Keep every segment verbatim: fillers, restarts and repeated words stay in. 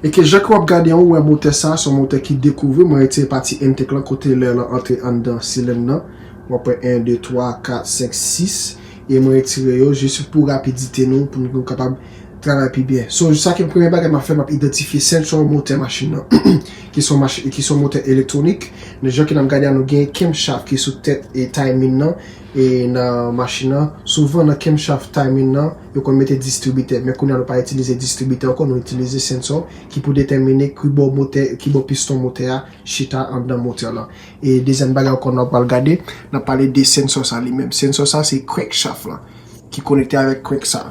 E ke jan ke w ap gade an, ou wè motè sa, se yon motè ki dekouvri. Mwen retire pati intake lan kote lè lan antre anndan silenn nan. W ap wè en, de, twa, kat, senk, sis. E mwen retire yo jis pou rapidite nou, pou nou kapab travay pi byen. So, sa ke premye bagay m ap fè, m ap idantifye sensò motè machin nan, ki se yon mach-, ki se yon motè elektwonik. Nan jan ke n ap gade a, nou gen camshaft ki sou tèt e timing nan, e nan machin nan. Souvan nan camshaft timing nan, yo konn mete distribitè. Men kounye a nou pa itilize distribitè ankò, nou itilize sensò ki pou detèmine ki bò motè, ki bò piston motè a chita anndan motè lan. E dezyèm bagay ankò n ap pral gade, n ap pale de sensò sa li menm. Sensò sa se crankshaft lan ki konekte avèk crank sa.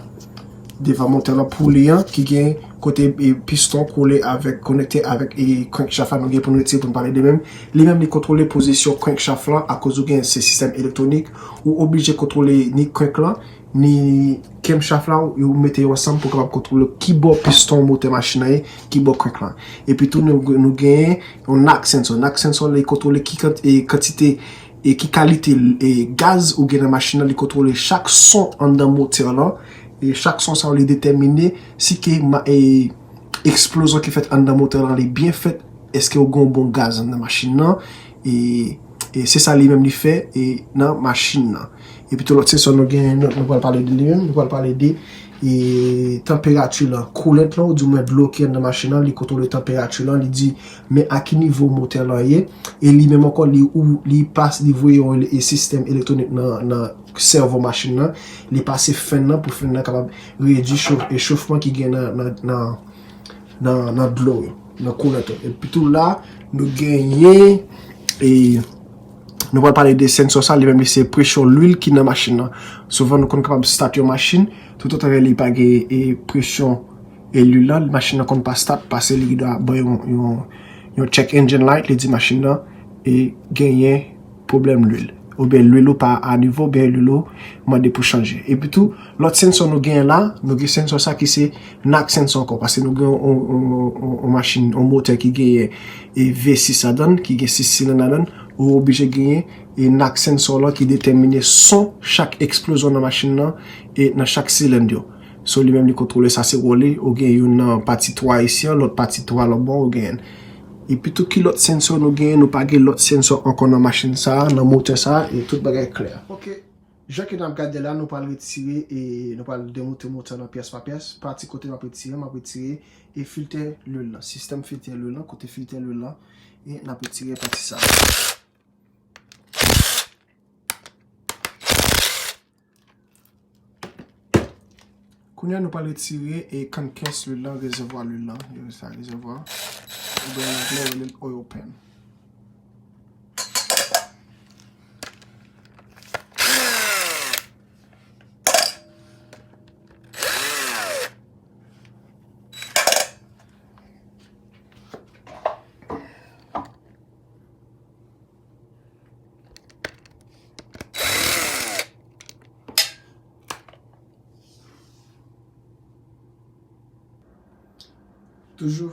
Devan motè lan pou li an ki gen kote, e, piston kole avèk, konekte avèk, e, crankshaft la nou gen pou nou retire pou nou pale de menm. Li menm li kontwole pozisyon crankshaft lan akoz ou gen se sistèm elektwonik, ou oblije kontwole ni crank lan, ni camshaft la, ou mete yo ansanm pou kapab kontwole ki bò piston motè machin nan ye, ki bò crank lan. Epi tou nou, nou genyen yon knock sensor. Knock sensor li kontwole ki kant-, e, kantite e ki kalite, e, gaz ou gen nan machin nan, li kontwole chak son anndan motè lan. E chak son sa yo li detèmine si ke ma-, e, eksplozyon ki fèt anndan motè lan li byen fèt, èske ou gen yon bon gaz anndan machin nan. E, e se sa li menm li fè, e, nan machin nan. Epi tou lòt sensò nou gen, nou, nou pral pale de li menm, nou pral pale de, e, tanperati lan, coolant lan, oudimwen dlo ki anndan machin nan, li kontwole tanperati lan, li di men a ki nivo motè lan ye, e li menm ankò, li, ou, li pas-, li voye yon ele-, e sistèm elektwonik nan, nan sèvo machin nan, li pase fèn nan pou fèn nan kapab redui cho-, e chofman ki gen nan, nan, nan, nan, nan dlo yo, nan coolant yo. Epi tou la, nou genyen, e, nou pral pale de sensò sa, li menm li se presyon lwil ki nan machin nan. Souvan nou konn kapab start yon machin, toutotan ke li pa gen, e, presyon e lwil lan, machin nan konn pa start, paske li dwa ban yon, yon, yon check engine light, li di machin nan, e, genyen pwoblèm lwil. Oubyen lwil ou pa a nivo, oubyen lwil ou mande pou chanje. Epi tou, lòt sensò nou genyen la, nou gen sensò sa ki se knock sensor ankò, paske nou gen yon, yon, yon, yon, yon machin, yon motè ki genyen, e, V sis ladan, ki gen sis silenn ladan, ou oblije genyen, e, knock sensor lan ki detèmine son chak eksplozyon nan machin nan, e nan chak silenn yo. So, li menm li kontwole sa, se wòl li, ou gen youn nan pati twa isi an, lòt pati twa lòt bò, ou genyen. Epi tou ki lòt sensò nou genyen, nou pa gen lòt sensò ankò nan machin sa, nan motè sa, e tout bagay klè. Ok, jan ke n ap gade la, nou pral retire, e nou pral demonte motè lan pyès pa pyès. Pati kote m ap retire, m ap retire, e filtè lwil lan, sistèm filtè lwil lan, kote filtè lwil lan, e n ap retire pati sa. Kounye a nou pral retire e kann kès lwil lan, rezèvwa lwil lan, yo sa rezèvwa, oubyen an anglè yo rele l oil pan. Toujou,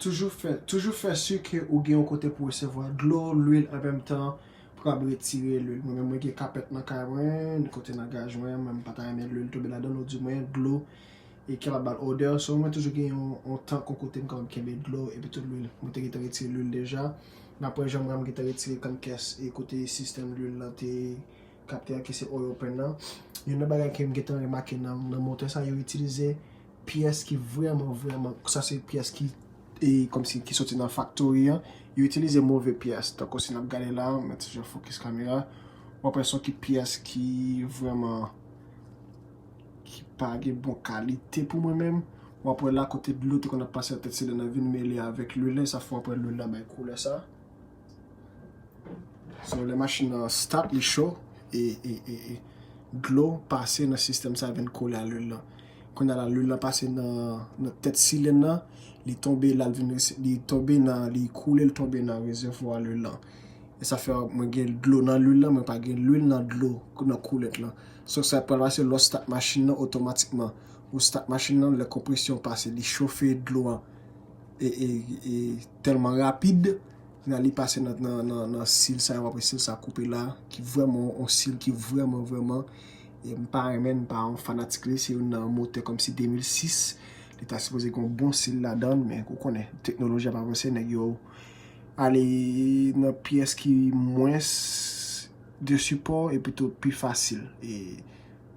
toujou fè, toujou fè si ke ou gen yon kote pou resevwa dlo, lwil, an menm tan pou kab retire lwil. Mwen menm, mwen gen kapèt nan kay mwen, kote nan garaj mwen, mwen pa ta renmen lwil tonbe ladan l, oudimwen dlo, e ki kapab ba l odè. So, mwen toujou gen yon, yon tank yon kote m kapab kenbe dlo, epi tou lwil. Mwen te gentan retire lwil deja. Men apre jan mwen, mwen gentan retire kann kès, e kote sistèm lwil lan te kapte a ki se oil pan nan. Youn nan bagay ke m gentan remake nan, nan motè sa, yo itilize pyès ki vrèman, vrèman, sa se pyès ki, e, kòmsi ki soti nan factory an. Yo itilize move pyès. Tankou si n ap gade la, mwen toujou fokis kamera. W ap wè se yon ki pyès ki vrèman, ki pa gen bon kalite pou mwen menm. W ap wè la kote dlo te konn ap pase nan tèt silenn nan vin mele avèk lwil la, sa fè w ap wè lwil la bay koulè sa. So, lè machin nan start, li cho, e, e, e, e dlo pase nan sistèm sa vin kole a lwil lan. Kounye a la, lwil lan pase nan, nan tèt silenn nan, li tonbe, l al vin resi-, li tonbe nan, li koule, l tonbe nan rezèvwa lwil lan. E sa fè mwen gen dlo nan lwil lan, mwen pa gen lwil nan dlo, nan coolant lan. So, sa pral pase lè w start machin nan otomatikman. Ou start machin nan, lè konpresyon pase, li chofe dlo an e, e, e tèlman rapid, kounye a li pase nan, nan, nan, nan sil sa, w ap wè sil sa koupe la, ki vrèman yon sil ki vrèman, vrèman, e m pa renmen, m pa yon fanatik li, se youn nan motè kòmsi de mil sis, Li ta sipoze gen yon bon sil ladan l, men ou konnen, teknoloji ap avanse, nèg yo ale nan pyès ki mwens de sipò epi tou pi fasil. E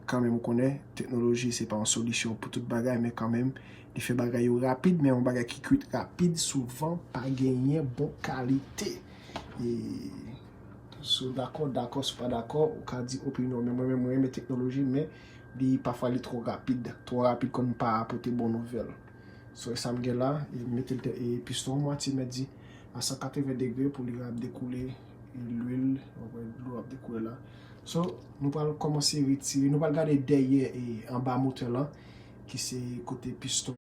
kanmenm, ou konnen, teknoloji se pa yon solisyon pou tout bagay, men kanmenm, li fè bagay yo rapid, men yon bagay ki kwit rapid, souvan, pa genyen bon kalite. E si w dakò, dakò, si w pa dakò, ou ka di opinyon w. Men mwen menm, mwen renmen teknoloji, men li, pafwa, li twò rapid. Twò rapid konn pa pote bon nouvèl. So, e sa m gen la, e mete l te, e piston an mwatye, mèt di, a san katreven degre pou li ap dekoule, e lwil, w ap wè dlo ap dekoule la. So, nou pral kòmanse retire, nou pral gade dèyè e anba motè lan, ki se kote piston.